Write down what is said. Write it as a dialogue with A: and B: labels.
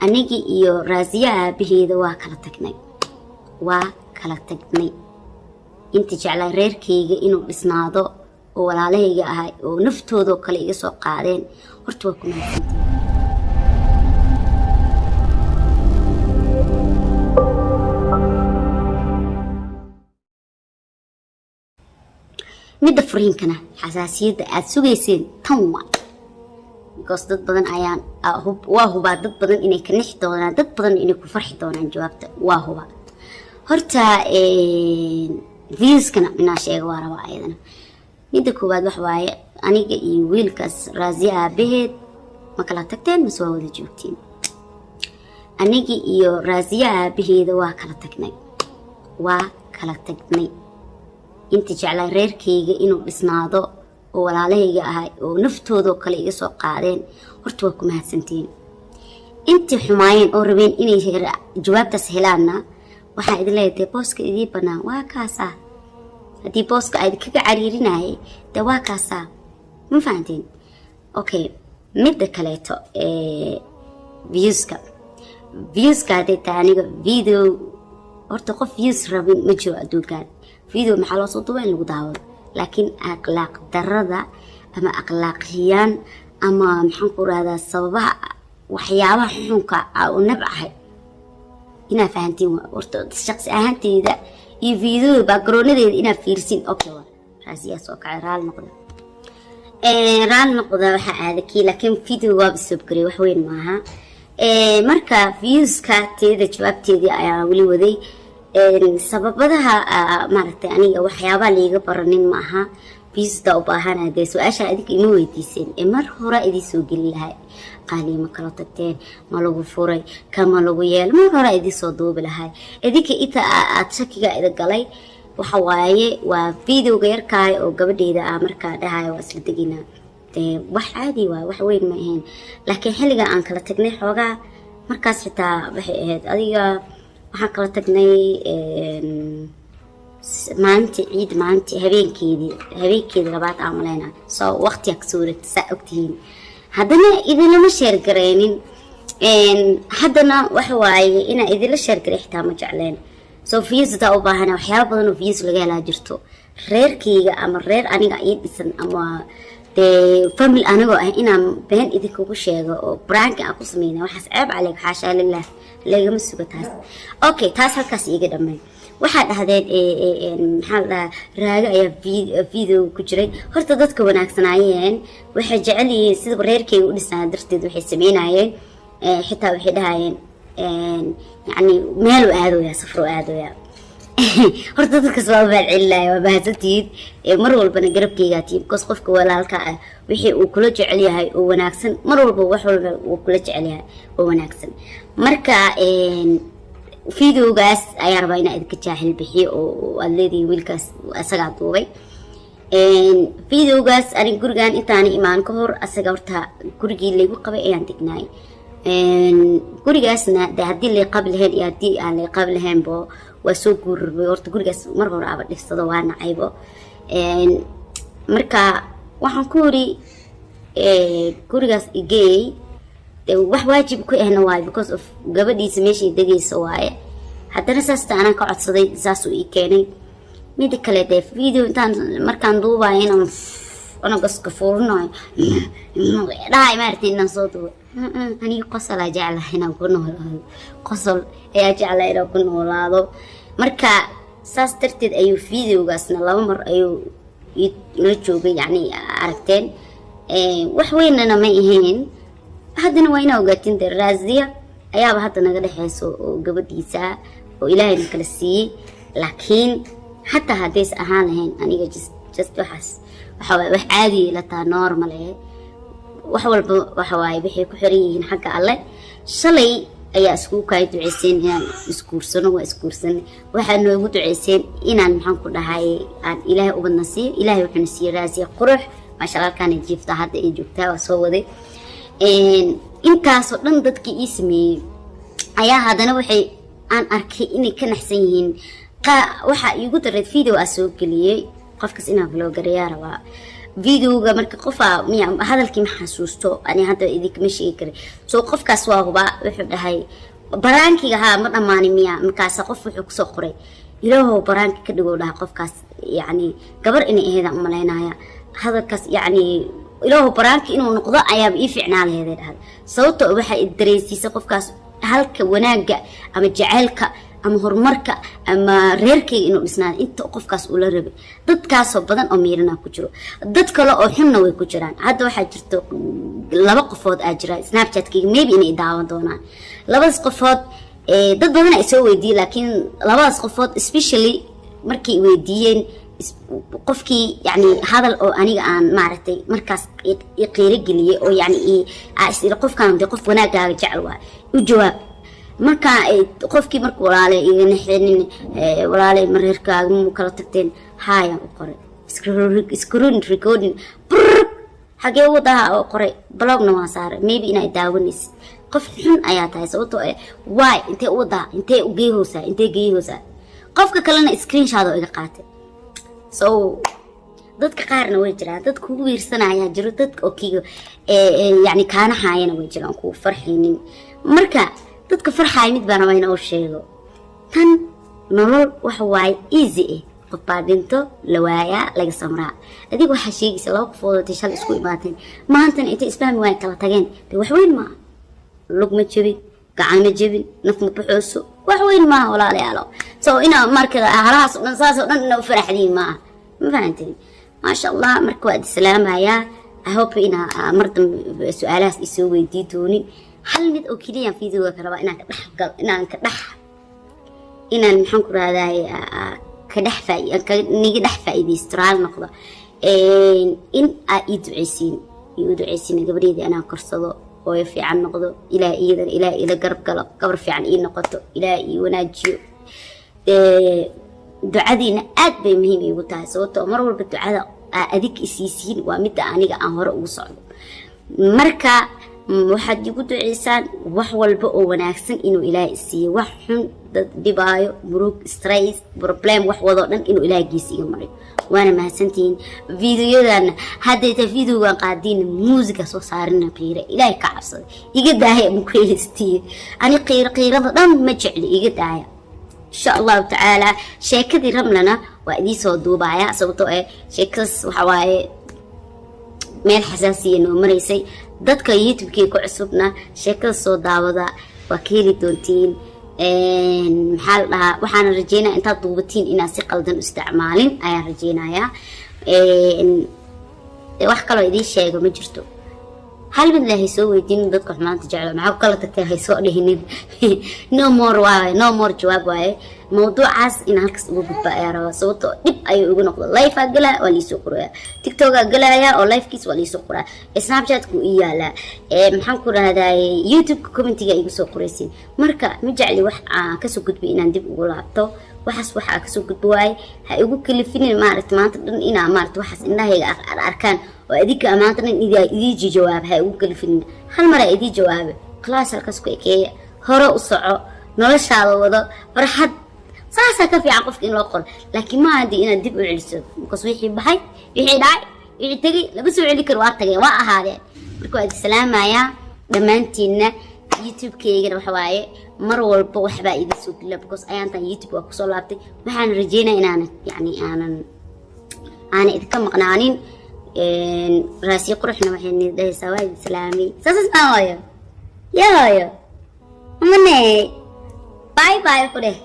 A: Anigii iyo Raasiya aabaheeda waa kala tagnay, waa kala tagnay. Inta jeclaa reerkayga inuu dhisnaado oo walaalahayga ahay oo naftoodoo kale iga soo qaadeen, horta waa ku mahadsantihiin. Midda furiinkana, xasaasiyadda aada sugayseen tan waa because dad badan ayaan waa hubaa, dad badan inay ka nixi doonaan, dad badan inay ku farxi doonaan. Jawaabta waa hubaa. Horta viewskana inaa sheega waa rabaa ayadana. Midda koowaad wax waaye, aniga iyo wiilkaas Raasiya aabaheed ma kala tagteen mase waa wada joogtiin? Aniga iyo Raasiya aabaheeda waa kala tagnay, waa kala tagnay. Inta jeclaa reerkayga inuu dhisnaado oo walaalahayga ahay oo naftoodoo kale iga soo qaadeen, horta waa ku mahadsantihiin. Intii xumaayeen oo rabeen inay jawaabtaas helaanna, waxaan idin leeyahay, dee booska idii bannaan waa kaasaa. Haddii booska aad kaga cariirinayay, dee waa kaasaa. Ma fahanteen? Okay, midda kaleeto, viewska. Viewska hadday tahay, aniga video horta qof views rabin ma jiro adduunkan. Video maxaa loo soo duuba? In lagu daawado. Laakiin akhlaaq darada ama akhlaaqiyaan ama maxaan ku rahdaa, sababaha waxyaabaha xunka u nabcahay inaa fahantiin waa horta shaqsi ahaanteyda iyo videoda backgroundadeeda inaa fiirsin. Okay, waa Raasiyaa soo kacay. Raali noqda, raali noqda. Waxaa aada kii, laakiin video waaba soo garey, wax weyn maaha. Marka viewska teeda jawaabteedii ayaa weli waday. Sababadaha maaragtay, aniga waxyaabaa liiga baranin ma aha viewsda u baahana. Dee su-aasha adinka ima weydiiseen ee mar hore idin soo geli lahay: qaaliya, ma kala tagteen? Ma lagu furay? Kama lagu yeelo? Mar hore idin soo duubi lahay. Idinka inta aad shakiga ida galay waxa waaye waa videoga yarkaay oo gabadheyda ah. Markaa dhahayo waa isla deginaa, dee wax caadi waay, wax weyn ma ahayn. Laakiin xilliga aan kala tagnay xoogaa markaas xitaa waxay ahayd, adiga waxaan kala tagnay maalintii ciid, maalintii habeenkeedii, habeenkeedii labaad aan maleyna. So waqtigaa kasoo wareegta, saa ogtihiin. Haddana idinlama share gareynin. Haddana waxa waaye inaa idinla share garay xitaa ma jecleen. So views hadaa u baahana, waxyaaba badan oo views laga helaa jirto. Reerkayga ama reer aniga ii dhisan ama dee family anigoo ah inaan been idinkugu sheego oo prank aan ku sameyna, waxaas ceeb caleyk, xaashaa lilah, lagama sugo taas. Okay, taas halkaas iiga dhamay. Waxaa dhahdeen, maxaa la dhahaa, Raago ayaa video ku jiray. Horta dadka wanaagsanaayeen waxay jecel yihiin sida reerkayga u dhisnaa darteed waxay sameynayeen, xitaa waxay dhahayeen, yacni meeluu aadooyaa, safruu aadooyaa. Horta dadkaas waa mahad celinaya, waa mahadsantihiin. Mar walbana garabkeygaa tihiin, because qofka walaalka ah wixii uu kula jecel yahay oo wanaagsan, mar walba wax walba uu kula jecel yahay oo wanaagsan. Marka videogaas ayaa rabaa inaa idinka jaahil bixiyo oo aad leedihiin wiilkaas asagaa duubay videogaas. Aniga gurigan intaana imaan ka hor, asaga horta gurigii laygu qabay ayaan degnaay. Gurigaasna de haddii lay qabi lahayn iyo haddii aan lay qabi lahaynbo, waa soo guurarbay. Horta gurigaas mar hore aba dhifsado, waa nacaybo. Marka waxaan ku yiri gurigaas igeey, wax waajib ku ahna waayo, because of gabadhiisa meeshay degaysa waaye. Haddana saasta anaan ka codsaday, saasuu ii keenay. Mida kale, dee video intaan markaan duubayo inaan cunugaska fuurinayo dhahay, maaragtay, inaan soo duubo. Aniga qosolaa jeclaha inaan ku noolaado, qosol ayaa jeclaa inaan ku noolaado. Marka saas darteed ayuu videogaasna laba mar ayuu la joogay, yacni aragteen, wax weynana ma ahayn. Haddana waa inaa ogaatin dee Raasiya ayaaba hadda naga dhexeyso oo gabadhiisa oo ilaahayna kala siiyey. Laakiin xataa haddays ahaan lahayn, aniga just waxaas waxa waaye wax caadiya ila taha, normal eh. Wax walba waxa waaye waxay ku xiran yihiin xagga Alle. Shalay ayaa iskugu kaay duceyseen inaan isguursano, waa isguursanay. Waxaa noogu duceyseen inaan, maxaan ku dhahay, aan Ilaahay ubadna siiyo. Ilaahay wuxuuna siiyey Raasiya qurux, maasha Allah. Halkaanay jiiftaa, hadda ay joogtaa, waa soo waday. Intaasoo dhan dadkii ii sameeyey ayaa haddana waxay aan arkay inay ka naxsan yihiin. Waxaa iigu dareed video aa soo geliyey, qofkas inaan vlogarayaa rabaa. Videoga marka qofaa miya hadalkii ma xasuusto, ani hadda idinkama sheegi karin. So qofkaas waa hubaa, wuxuu dhahay prankiga haa ma dhammaanin miya? Markaasa qof wuxuu kusoo qoray, "Ilaahow pranki ka dhigow," dhaha qofkaas. Yacni gabar inay aheydaan umalaynaya hadalkaas. Yacni "Ilaahow pranki inuu noqdo ayaaba ii fiicnaa laheeday," dhahda, sababtoo waxay dareensiisay qofkaas halka wanaagga ama jaceylka ama horumarka ama reerkayga inuu dhisnaado inta qofkaas ula rabay. Dadkaasoo badan oo miirana ku jiro, dad kale oo xunna way ku jiraan. Hadda waxaa jirto laba qofood aa jira Snapchatkayga, maybe inay daawan doonaan labadaas qofood. Dad badan ay soo weydiiyey, laakiin labadaas qofood especially markay weydiiyeen, qofkii yani hadal oo aniga aan maaragtay markaas i qiiro geliyey oo yani is iri qofkan de qof wanaagaaga jecel waa u jawaab. Marka qofkii marka, "Walaale, iga naxinin walaale, mareerkaaga mu kala tagteen?" Haayaan u qoray, screen recording brr xagee wadaha oo qoray, blockna waa saaray. Maybe inay daawanaysid, qof xun ayaa tahay, sababtoo eh waay intee u wadaa, intee u geeyhoosaa, intee geeyhoosaa? Qofka kalena screenshot oo iga qaatay. So dadka qaarna way jiraan, dad kugu wiirsanayaa jiro, dadka oo kiga yani kaanahaayana way jiraan, kugu farxaynin. Marka dadka farxaaya mid baan rabaa inoo sheego: tan nolol waxa waaye easy ah. Qof baa dhinto, la waayaa, laga samraa. Adiga waxaa sheegaysa laba qofood oo shal isku imaateen, maantana intay isfahmi waayan kala tageen. De wax weyn maaha, lug ma jebin, gacan ma jebin, naf ma baxooso, wax weyn maaha, walaalayaalo. So inaa marka halahaas o dhan saas oo dhan ina u faraxdiin maaha, ma fahanteen? Maasha Allah. Marka waa islaamayaa. I hope inaa mar dambe su-aalahaas isoo weydii doonin. Hal mid oo keliya videoga ka rabaa inaan ka dhex gal, inaan ka dhex, inaan maxaan ku rahdaay, ka dhex niga dhex faa'iidaysto, raali noqdo, in aa ii duceysiin, ii duceysiin gabadheedii inaan korsado, hooyo fiican noqdo, Ilaah iyadana Ilaah ila garab galo, gabar fiican ii noqoto, Ilaah ii wanaajiyo. Ducadiina aad bay muhiim iigu tahay, sababtoo mar walba ducada aa adig isiisiin waa midda aniga aan hore ugu socdo. Marka waxaad igu duceysaan wax walba oo wanaagsan inuu Ilaahay isiiyo, wax xun, dad dhibaayo, murug, stress, problem, wax wadoo dhan inuu Ilaahay gees iga mariyo. Waana mahadsantihiin. Videoyadan haddayta videogan qaadiina muusiga soo saarina, qiira Ilaahay ka cabsaday, iga daaya mukuheystiye. Ani qiiro qiirada dhan ma jecli, iga daaya. Insha Allahu tacaala sheekadii Ramlana waa idiin soo duubaya, sababtoo eh sheekadaas waxa waaye meel xasaasiya noo maraysay. Dadka YouTube-kii ku cusubna sheekada soo daawada, waa ka heli doontiin. Maxaa la dhahaa, waxaana rajeynaya intaad duubatiin inaad si qaldan u isticmaalin ayaan rajeynayaa. Wax kaloo idiin sheego ma jirto. Hal mid leh haysoo weydiinin, dadka xumaanta jeclo maxaa ku kala tagtay haysoo dhihinin. No more waaye, no more jawaab waaye. Mawduucaas in halkaas uga gudba ayaa rabaa, sababtoo dhib ayuu igu noqdo. Live-aa galaa, waa liisoo qoraya. TikTokaa galaya oo livekiis waa liisoo qoraa. Snapchatku ii yaalaa, maxaan ku rahdaay, YouTube-ka commentiga igu soo qoraysiin. Marka ma jecli wax aan kasoo gudbay inaan dib ugu laabto. Waxaas waxaa kasoo gudbo waaye, ha igu kalifinin maaragta maanta dhan inaa maaragta waxaas indhahayga arkaan oo adinka maanta dhan idii jawaab. Ha igu kalifinin, hal maraa idii jawaabe, khalaas, halkaas ku ekeeya. Hore u soco, noloshaada wado, farxad saasaa ka fiican qofka in loo qoro. Laakiin ma hadii inaad dib u celiso, markaas wixii baxay, wixii dhacay, wixii tegay lama soo celi karo, waa tageen, waa ahaadeen. Marka waa idi salaamayaa dhammaantiinna. YouTube-keygana waxa waaye mar walba waxbaa idin soo gelina, because ayaantan YouTube waa kusoo laabtay. Waxaan rajeynaya inaanan yani aanan aanan idinka maqnaanin. Raasiyo quruxna waxay nid dhahaysaa, "Waa idin salaamay." Saasas maa hooyo, ya hooyo, mane, bye bye ku dheh.